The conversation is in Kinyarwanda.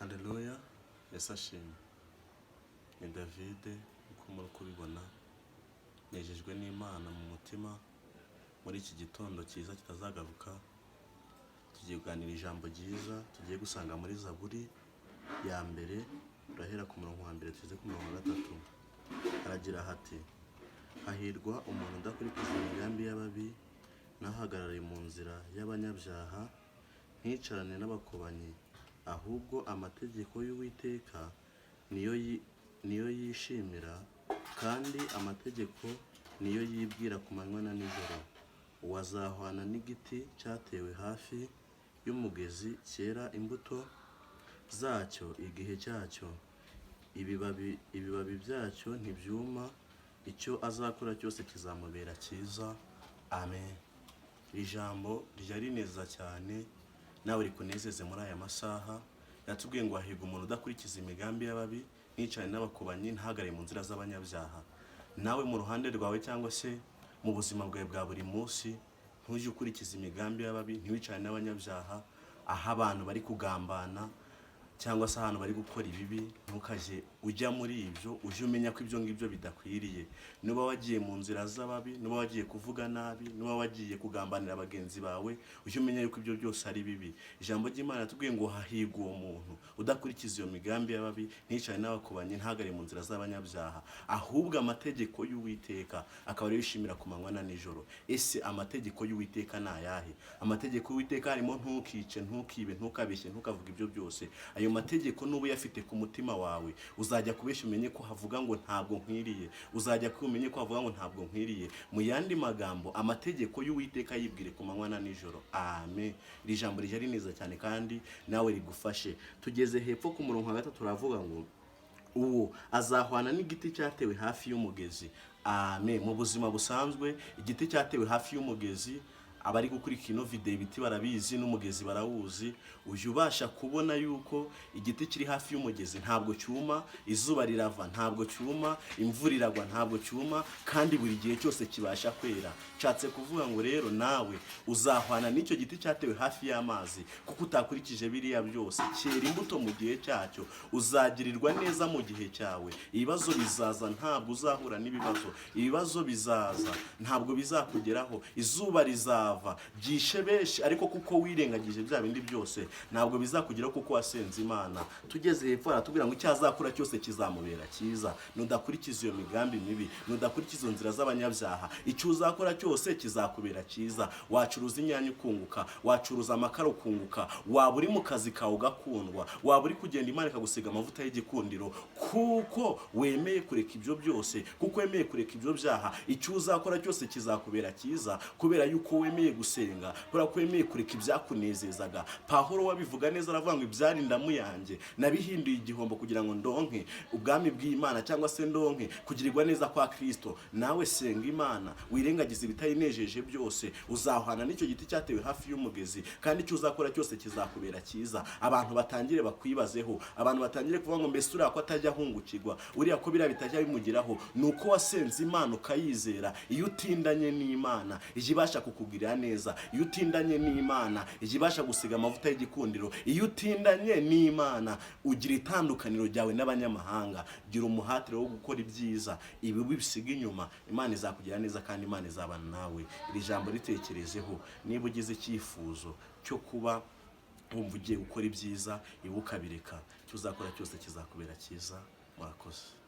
Haleluya, Yesu ashimwe. Ni David uko muri kubibona, nejejwe n'Imana mu mutima muri iki gitondo cyiza kitazagaruka. Tugiye kuganira ijambo ryiza tugiye gusanga muri Zaburi ya mbere, turahera ku murongo wa mbere tugeze ku murongo wa gatatu. Haragira hati: "Hahirwa umuntu udakurikiza imigambi y'ababi, ntahagarare mu nzira y'abanyabyaha, nticarane n'abakobanyi, ahubwo amategeko y'Uwiteka niyo yishimira, kandi amategeko niyo yibwira ku manywa na nijoro. Uwo azahwana n'igiti cyatewe hafi y'umugezi, cyera imbuto zacyo igihe cyacyo, ibibabi byacyo ntibyuma, icyo azakora cyose kizamubera cyiza." Amen. Iri jambo rijya rineza cyane, nawe rikunezeze muri aya masaha. Yatubwiye ngo hahirwa umuntu udakurikiza imigambi y'ababi, nticane n'abakobanyi, ntahagarare mu nzira z'abanyabyaha. Nawe mu ruhande rwawe cyangwa se mu buzima bwawe bwa buri munsi, ntujye ukurikiza imigambi y'ababi, ntiwicane n'abanyabyaha. Aho abantu bari kugambana cyangwa se ahantu bari gukora ibibi, ntukajye ujya muri ibyo. Ujye umenya ko ibyo ngibyo bidakwiriye. Niba wagiye mu nzira z'ababi, niba wagiye kuvuga nabi, niba wagiye kugambanira bagenzi bawe, ujye umenya yuko ibyo byose ari bibi. Ijambo ry'Imana tubwiye ngo hahirwa uwo muntu udakurikiza iyo migambi y'ababi, nticane n'abakobanyi, ntahagarare mu nzira z'abanyabyaha, ahubwo amategeko y'Uwiteka akaba ariyo yishimira ku manywa na nijoro. Ese amategeko y'Uwiteka ni ayahe? Amategeko y'Uwiteka harimo ntukice, ntukibe, ntukabeshye, ntukavuge. Ibyo byose, ayo mategeko nuba uyafite ku mutima wawe, uzajya kubeshya umenye ko havuga ngo ntabwo nkwiriye, uzajya kuba umenye ko havuga ngo ntabwo nkwiriye. Mu yandi magambo, amategeko y'Uwiteka yibwire ku manywa na nijoro. Amen. Iri jambo rijya rineza cyane kandi nawe rigufashe. Tugeze hepfo ku murongo wa gatatu, turavuga ngo uwo azahwana n'igiti cyatewe hafi y'umugezi. Amen. Mu buzima busanzwe, igiti cyatewe hafi y'umugezi, abari gukurikira ino video ibiti barabizi n'umugezi barawuzi. Ujya ubasha kubona yuko igiti kiri hafi y'umugezi ntabwo cyuma. Izuba rirava ntabwo cyuma, imvura iragwa ntabwo cyuma, kandi buri gihe cyose kibasha kwera. Nshatse kuvuga ngo rero nawe uzahwana n'icyo giti cyatewe hafi y'amazi, kuko utakurikije biriya byose. Cyera imbuto mu gihe cyacyo, uzagirirwa neza mu gihe cyawe. Ibibazo bizaza, ntabwo uzahura n'ibibazo. Ibibazo bizaza, ntabwo bizakugeraho. Izuba rizava byishe benshi, ariko kuko wirengagije bya bindi byose, ntabwo bizakugeraho kuko wasenze Imana. Tugeze hepfo haratubwira ngo icyo azakora cyose kizamubera cyiza. Nudakurikiza iyo migambi mibi, nudakurikiza izo nzira z'abanyabyaha, icyo uzakora cyose kizakubera cyiza. Wacuruza inyanya ukunguka, wacuruza amakara ukunguka, waba uri mu kazi kawe ugakundwa, waba uri kugenda Imana ikagusiga amavuta y'igikundiro, kuko wemeye kureka ibyo byose, kuko wemeye kureka ibyo byaha. Icyo uzakora cyose kizakubera cyiza kubera yuko wemeye gusenga, kubera ko wemeye kureka ibyakunezezaga. Pahoro wabivuga neza, aravuga ngo ibyari indamu yanjye nabihinduye igihombo kugira ngo ndonke ubwami bw'Imana, cyangwa se ndonke kugirirwa neza kwa Kristo. Nawe senga Imana, wirengagize ibitayinejeje byose, uzahwana n'icyo giti cyatewe hafi y'umugezi, kandi icyo uzakora cyose kizakubera cyiza. Abantu batangire bakwibazeho, abantu batangire kuvuga ngo mbese uriya ko atajya ahungukirwa, uriya ko biriya bitajya bimugeraho? Ni uko wasenze Imana ukayizera. Iyo utindanye n'Imana, ijya ibasha kukugirira neza. Iyo utindanye n'Imana, ijya ibasha gusiga amavuta y'igikundiro. Iyo utindanye n'Imana, ugira itandukaniro ryawe n'abanyamahanga. Gira umuhatire wo gukora ibyiza, ibibi bisiga inyuma. Imana izakugira neza kandi Imana izabana nawe. Iri jambo ritekerezeho. Niba ugize icyifuzo cyo kuba wumva ugiye gukora ibyiza, ibi ukabireka, icyo uzakora cyose kizakubera cyiza. Murakoze.